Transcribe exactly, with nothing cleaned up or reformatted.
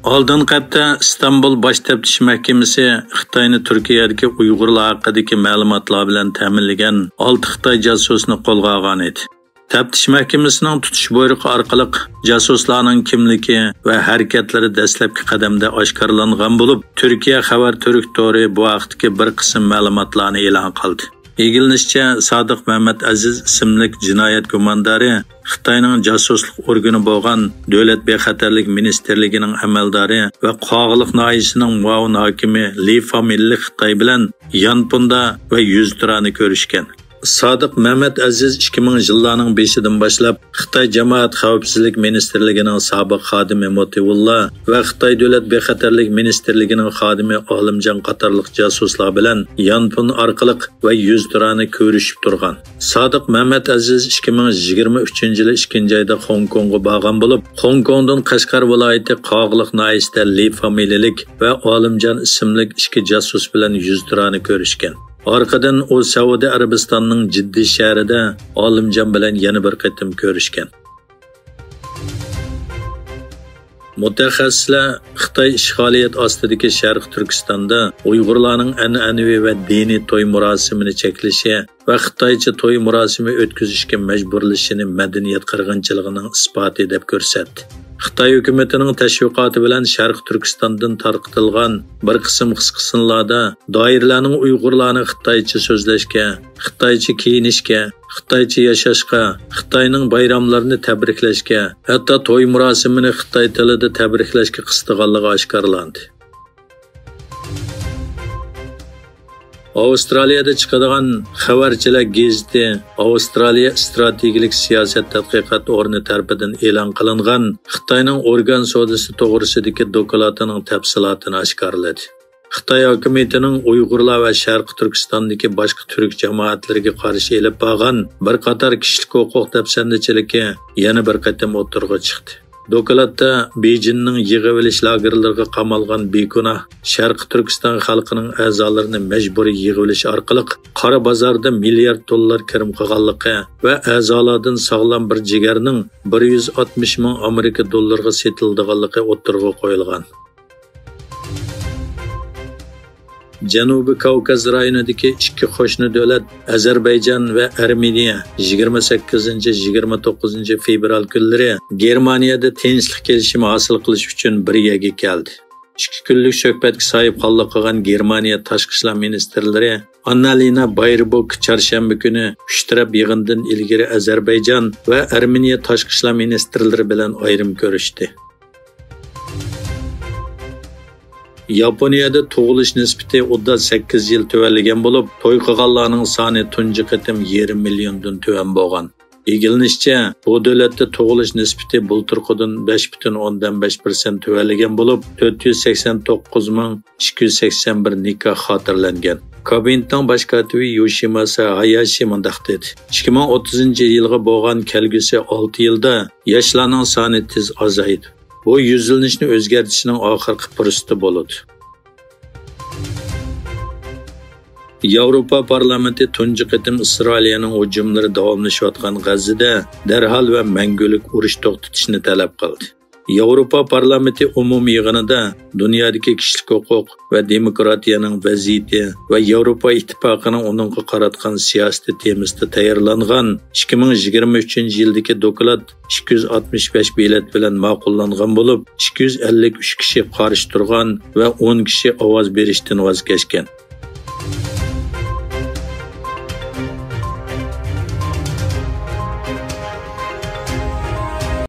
ئالدىنقى ھەپتە ئىستانبۇل باش تەپتىش مەھكىمىسى خىتاينى تۈركىيەدىكى ئۇيغۇرلار ھەققىدىكى مەلۇماتلار بىلەن تەمىنلىگەن ئالتە خىتاي جاسۇسىنى قولغا ئالغان ئىدى. تەپتىش مەھكىمىسىنىڭ تۇتۇش بۇيرۇقى ئارقىلىق جاسۇسلارنىڭ كىملىكى ۋە ھەرىكەتلىرى دەسلەپكى قەدەمدە ئاشكارىلانغان بولۇپ، تۈركىيە خەۋەر تۈرك تورى بۇ ھەقتىكى بىر قىسىم مەلۇماتلارنى ئېلان قىلدى. ئىگىلىنىشىچە، سادىق مەمەت ئەزىز ئىسىملىك جىنايەت گۇماندارى خىتاينىڭ جاسۇسلۇق ئورگىنى بولغان دۆلەت بىخەتەرلىك مىنىستىرلىكىنىڭ ئەمەلدارى ۋە قاغىلىق ناھىيەسىنىڭ مۇئاۋىن ھاكىمى لى فامىلىلىك خىتاي بىلەن يانپوندا ۋە يۈزتۇرانە كۆرۈشكەن. سادىق مەمەت ئەزىز ئىككى مىڭىنچى يىللارنىڭ بېشىدىن باشلاپ خىتاي جامائەت خەۋپسىزلىك مىنىستىرلىكىنىڭ سابىق خادىمى موتىۋۇللا ۋە خىتاي دۆلەت بىخەتەرلىك مىنىستىرلىكىنىڭ خادىمى ئالىمجان قاتارلىق جاسۇسلار بىلەن يانپون ئارقىلىق ۋە يۈزتۇرانە كۆرۈشۈپ تۇرغان. سادىق مەمەت ئەزىز ئىككى مىڭ يىگىرمە ئۈچىنچى يىلى ئىككىنچى ئايدا خوڭكوڭغا بارغان بولۇپ، خوڭكوڭدىن قەشقەر ۋىلايىتى قاغىلىق ناھىيەسىدە لى فامىلىلىك ۋە ئالىمجان ئىسىملىك ئىككى جاسۇس بىلەن يۈزتۇرانە كۆرۈشكەن. ئارقىدىن ئۇ سەئۇدى ئەرەبىستاننىڭ جىددە شەھىرىدە ئالىمجان بىلەن يەنە بىر قېتىم كۆرۈشكەن. مۇتەخەسسىسلەر خىتاي ئىشغالىيەت ئاستىدىكى شەرقىي تۈركىستاندا ئۇيغۇرلارنىڭ ئەنئەنىۋى ۋە دىنىي توي مۇراسىمىنى چەكلىشى ۋە خىتايچە توي مۇراسىمى ئۆتكۈزۈشكە مەجبۇرلىشىنى مەدەنىيەت قىرغىنچىلىقىنىڭ ئىسپاتى دەپ كۆرسەتتى. خىتاي ھۆكۈمىتىنىڭ تەشۋىقاتى بىلەن شەرقىي تۈركىستاندىن تارقىتىلغان بىر قىسىم قىسقا سىنلاردا دائىرىلەرنىڭ ئۇيغۇرلارنى خىتايچە سۆزلەشكە، خىتايچە كىيىنىشكە، خىتايچە ياشاشقا، خىتاينىڭ بايراملىرىنى تەبرىكلەشكە، ھەتتا توي مۇراسىمىنى خىتاي تىلىدا تەبرىكلەشكە قىستىغانلىقى ئاشكارىلاندى. ئاۋسترالىيەدە چىقىدىغان خەۋەرچىلەر گېزىتى ئاۋسترالىيە ئىستراتېگىيەلىك سىياسەت تەتقىقات ئورنى تەرىپىدىن ئېلان قىلىنغان خىتاينىڭ ئورگان سودىسى توغرىسىدىكى دوكلاتىنىڭ تەپسىلاتىنى ئاشكارىلىدى. خىتاي ھاكىمىيىتىنىڭ ئۇيغۇرلار ۋە شەرقىي تۈركىستاندىكى باشقا تۈرك جامائەتلىرىگە قارشى ئېلىپ بارغان بىر قاتار كىشىلىك ھوقۇق دەپسەندىچىلىكى يەنە بىر قېتىم ئوتتۇرىغا چىقتى. دوكلاتتا بېيجىننىڭ يىغىۋېلىش لاگېرلىرىغا قامالغان بىگۇناھ شەرقىي تۈركىستان خەلقىنىڭ ئەزالىرىنى مەجبۇرىي يىغىۋېلىش ئارقىلىق قارا بازاردا مىليارد دوللار كىرىم قىلغانلىقى ۋە ئەزالاردىن ساغلام بىر جىگەرنىڭ بىر يۈز ئاتمىش مىڭ ئامېرىكا دوللىرىغا سېتىلىدىغانلىقى ئوتتۇرىغا قويۇلغان. جەنۇبىي كاۋكاز رايونىدىكى ئىككى قوشنا دۆلەت ئەزەربەيجان ۋە ئەرمېنىيە يىگىرمە سەككىزىنچى، يىگىرمە توققۇزىنچى فېۋرال كۈنلىرى گېرمانىيەدە تىنچلىق كېلىشىمى ھاسىل قىلىش ئۈچۈن بىر يەرگە كەلدى. ئىككى كۈنلۈك سۆھبەتكە ساھىبخانلىق قىلغان گېرمانىيە تاشقى ئىشلار مىنىستىرلىرى ئاننالىنا بايربوك چارشەنبە كۈنى ئۈچ تەرەپ يىغىنىدىن ئىلگىرى ئەزەربەيجان ۋە ئەرمېنىيە تاشقى ئىشلار مىنىستىرلىرى بىلەن ئايرىم كۆرۈشتى. ياپونىيەدە تۇغۇلۇش نىسبىتى ئۇدا سەككىز يىل تۆۋەنلىگەن بولۇپ، توي قىلغانلارنىڭ سانى تۇنجى قېتىم يېرىم مىليوندىن تۆۋەن بولغان. ئىگىلىنىشىچە، بۇ دۆلەتتە تۇغۇلۇش نىسبىتى بۇلتۇرقىدىن بەش پۈتۈن ئوندىن بەش پىرسەنت تۆۋەنلىگەن بولۇپ، تۆت يۈز سەكسەن توققۇز مىڭ ئىككى يۈز سەكسەن بىر نىكاھ خاتىرىلەنگەن. كابىنېتنىڭ باش كاتىپى يوشىماسا ھاياشى مۇنداق دېدى: «ئىككى مىڭ ئوتتۇزىنچى يىلغا بولغان كەلگۈسى ئالتە يىلدا ياشلارنىڭ سانى تېز ئازايدۇ. بۇ يۈزلىنىشنى ئۆزگەرتىشنىڭ ئاخىرقى پۇرسىتى بولىدۇ.» ياۋروپا پارلامېنتى تۇنجى قېتىم ئىسرائىلىيەنىڭ ھۇجۇملىرى داۋاملىشىۋاتقان غەززىدە دەرھال ۋە مەڭگۈلۈك ئۇرۇش توختىتىشنى تەلەپ قىلدى. ياۋروپا پارلامېنتى ئومۇمىي يىغىنىدا دۇنيادىكى كىشىلىك ھوقۇق ۋە دېموكراتىيەنىڭ ۋەزىيىتى ۋە ياۋروپا ئىتتىپاقىنىڭ ئۇنىڭغا قاراتقان سىياسىتى تېمىسىدا تەييارلانغان ئىككى مىڭ يىگىرمە ئۈچىنچى يىلدىكى دوكلات ئىككى يۈز ئاتمىش بەش بېلەت بىلەن ماقۇللانغان بولۇپ، ئىككى يۈز ئەللىك ئۈچ كىشى قارشى تۇرغان ۋە ئون كىشى ئاۋاز بېرىشتىن ۋاز كەچكەن.